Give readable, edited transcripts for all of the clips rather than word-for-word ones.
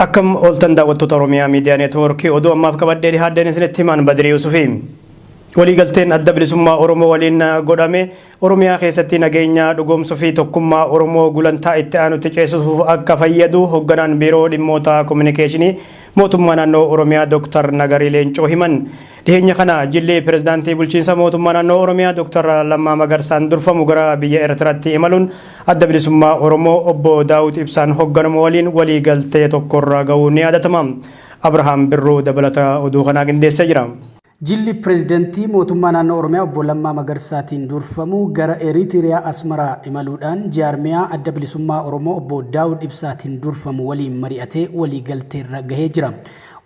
Akkam ooltan daawwattoota Oromiyaa Miidiyaa Neetwoorkii, oduu ammaaf qabadhee dhihaadheen isinitti himaan Badirii Yusufi. Waliigalteen Adda Bilisummaa Oromoo waliin godhame Oromiyaa keessatti nageenya dhugoomsuu fi tokkummaa Oromoo gulantaa itti aanutti ceesisuuf akka fayyadu hoogganaan Biiroo Dhimmoota Kominikeeshinii Mootummaa Naannoo Oromiyaa Dr. Nagarii Leencoo himan. Dhiheenya kana jilli pirezidaantii bulchiinsa mootummaa naannoo Oromiyaa Dr. Lammaa Magarsaan durfamu gara biyya Eertiraatti imaluun Adda Bilisummaa Oromoo obbo Daawud Ibsaan hoogganamu waliin waliigaltee tokkorra ga'uu ni yaadatama. Abrahaam Birruu dabalata oduu kanaa qindeessee jira. Jilli Pireezidantii Mootummaa Naannoo Oromiyaa Obbo Lammaa Magarsaatiin durfamu gara Eritiriyaa Asmaraa imaluudhaan jaarmiyaa Adda Bilisummaa Oromoo Obbo Daawud Ibsaatiin durfamu waliin mari'atee waliigalteerra gahee jira.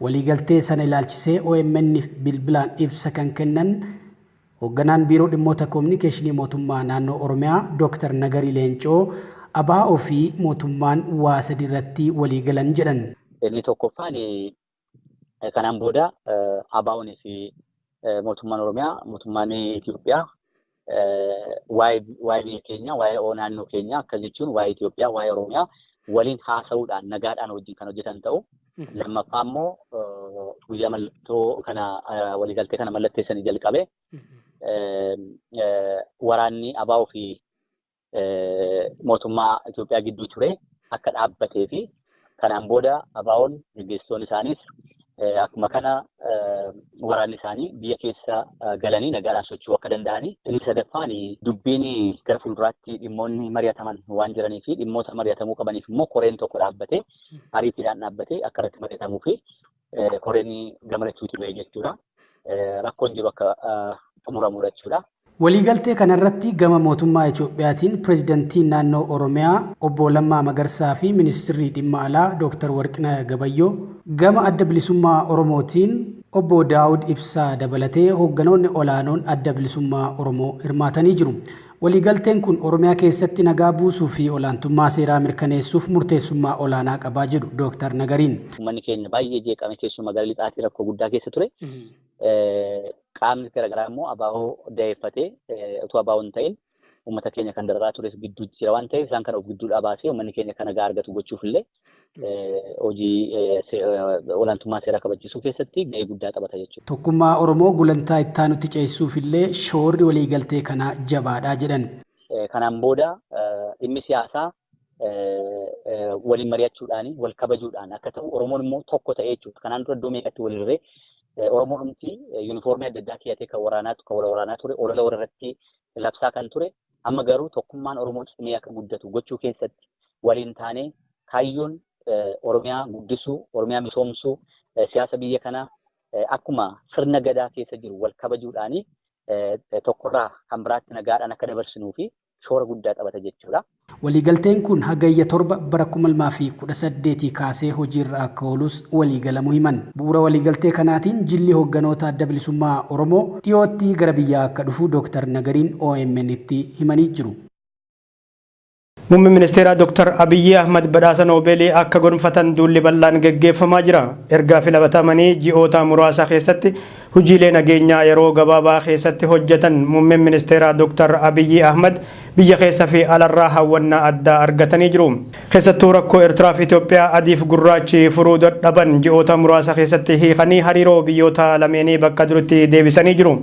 Waliigaltee sana ilaalchisee OMN'f bilbilaan ibsa kan kennan Hoogganaan Biiroo Dhimmoota Kominikeeshinii Mootummaa Naannoo Oromiyaa Dooktar Nagarii Leencoo ABO fi mootummaan waa sadiirratti waliigalan jedhan. Inni tokkoffaan, kanaan booda ABO'n fi mootummaan Oromiyaa, mootummaan Itoophiyaa waa'ee biyya keenya, waa'ee naannoo keenya, akkas jechuun waa'ee Itoophiyaa, waa'ee Oromiyaa waliin haasa'uudhaan nagaadhaan wajjin kan hojjetan ta'u. Lammaffaa immoo, guyyaa mallattoo kana, waliigaltee kana mallatteessanii jalqabe waraanni ABO fi mootummaa Itoophiyaa gidduu ture akka dhaabbatee fi kanaan booda ABO'n, gaggeessitoonni isaaniis, akkuma kana waraanni isaanii biyya keessa galanii nagaadhaan socho'uu akka danda'anii. Inni sadaffaan, dubbiin gara fuulduraatti dhimmoonni mari'ataman waan jiranii fi dhimmoota mari'atamuu qabaniif immoo koreen tokko dhaabbatee, ariitiidhaan dhaabbatee akka irratti mari'atamuu fi koreen gama lachuuti ba'e jechuudha. Rakkoon jiru akka xumuramu jechuudha. Waliigaltee kanarratti gama mootummaa Itoophiyaatiin Pireezidantiin Naannoo Oromiyaa Obbo Lammaa Magarsaa fi Ministirri Dhimma Alaa Dooktar Warqinah Gabayyoo, gama Adda Bilisummaa Oromootiin Obbo Daawud Ibsaa dabalatee hoogganoonni olaanoon Adda Bilisummaa Oromoo hirmaatanii jiru. Waliigalteen kun Oromiyaa keessatti nagaa buusuu fi olaantummaa seeraa mirkaneessuuf murteessummaa olaanaa qabaa jedhu Dooktar Nagariin. Uummanni keenya baay'ee jeeqame, keessumaa magaalaa lixaatii rakkoo guddaa keessa ture. Qaamni garaagaraa immoo ABO da'eeffatee utuu ABO hin ta'in uummata keenya kan dararaa tures gidduu jira waan ta'eef, isaan kana of gidduudhaa baasee uummanni keenya kan nagaa argatu gochuuf illee hojii olaantummaa seeraa kabachiisuu keessatti gahee guddaa taphata jechuudha. Tokkummaa Oromoo gulantaa ittaanutti ceesisuuf illee shoorri waliigaltee kanaa jabaadha jedhan. Kanaan booda dhimmi siyaasaa waliin mari'achuudhaan, wal kabajuudhaan akka ta'u, Oromoon immoo tokko ta'ee jechuudha. Kanaan dura iddoo meeqatti walirree Oromoon dhumti yuunifoormii adda addaa keeyatee kan waraanaa kan wal waraanaa ture, olola walirratti labsaa kan ture. Amma garuu tokkummaan Oromoo cimee akka guddatu gochuu keessatti waliin taanee kaayyoon Oromiyaa guddisuu, Oromiyaa misoomsuu, siyaasa biyya kanaa akkuma sirna gadaa keessa jiru wal kabajuudhaanii tokkorraa kan biraatti nagaadhaan akka dabarsinuu fi shoora guddaa taphata jechuudha. Waliigalteen kun Hagayya 7 bara 2018 kaasee hojiirra akka oolus waliigalamuu himan. Bu'uura waliigaltee kanaatiin jilli hoogganoota Adda Bilisummaa Oromoo dhiyootti gara biyyaa akka dhufu Dooktar Nagariin OMN'tti himanii jiru. Muummeen Ministeeraa Dr. Abiyyi Ahmad badhaasa Noobeelii akka gonfatan duulli bal'aan geggeeffamaa jira. Erga filatamanii ji'oota muraasa keessatti hojiilee nageenyaa yeroo gabaabaa keessatti hojjetan Muummeen Ministeeraa Dr. Abiyyi Ahmad biyya keessa fi alarraa hawwannaa addaa argatanii jiru. Keessattuu rakkoo Eertiraa fi Itoophiyaa adiif gurraachi furuu dadhaban ji'oota muraasa keessatti hiikanii hariiroo biyyoota lameenii bakka duritti deebisanii jiru.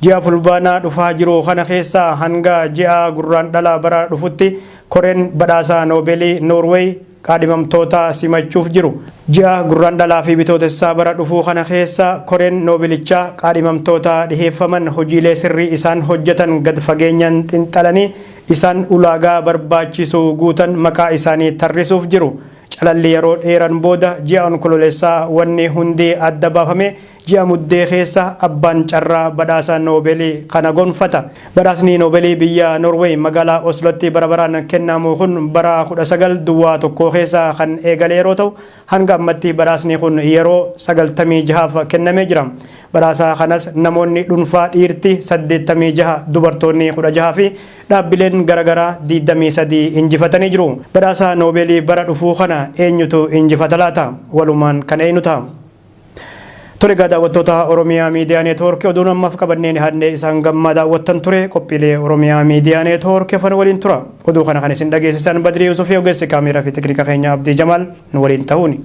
Ji'a Fulbaanaa dhufaa jiru kana keessa hanga ji'a Gurraandhala bara dhufutti koreen badhaasa Noobeelii Noorweey qaadhimamtoota simachuuf jiru. Ji'a Gurraandhalaa fi Bitootessaa bara dhufuu kana keessa koreen Noobelichaa qaadhimamtoota dhiheeffaman hojiilee sirrii isaan hojjetan gad fageenyan xinxalanii isaan ulaagaa barbaachisu guutan maqaa isaanii tarrisuuf jiru. Calalli yeroo dheeran booda ji'a Onkololeessaa wanni hundi adda baafame ji'a Muddee keessa abbaan carraa badhaasa Noobeelii kana gonfata. Badhaasni Noobeelii biyya Noorweey magaalaa Oslotti bara baraan kennamu kun bara 1901 keessa kan eegale yeroo ta'u, hanga ammatti badhaasni kun yeroo 96f kennamee jira. Badhaasa kanas namoonni dhuunfaa dhiirti 86, dubartoonni 16 fi dhaabbileen garaagaraa 23 injifatanii jiru. Badhaasa Noobeelii bara dhufuu kana eenyutu injifata laata? Walumaan kan eenyu ta'a? Tole egaa, daawwattoota Oromiyaa Miidiyaa Neetwoorkii, oduun ammaaf qabannee dhiyaannee isaan gammaa daawwattan ture. Qophiilee Oromiyaa Miidiyaa Neetwoorkii afaan waliin tura. Oduu kana kan isin dhageessisan Badrii Yusufii, ogeessi kaameeraa fi teeknika keenya Abdii Jamaal nu waliin ta'uuni.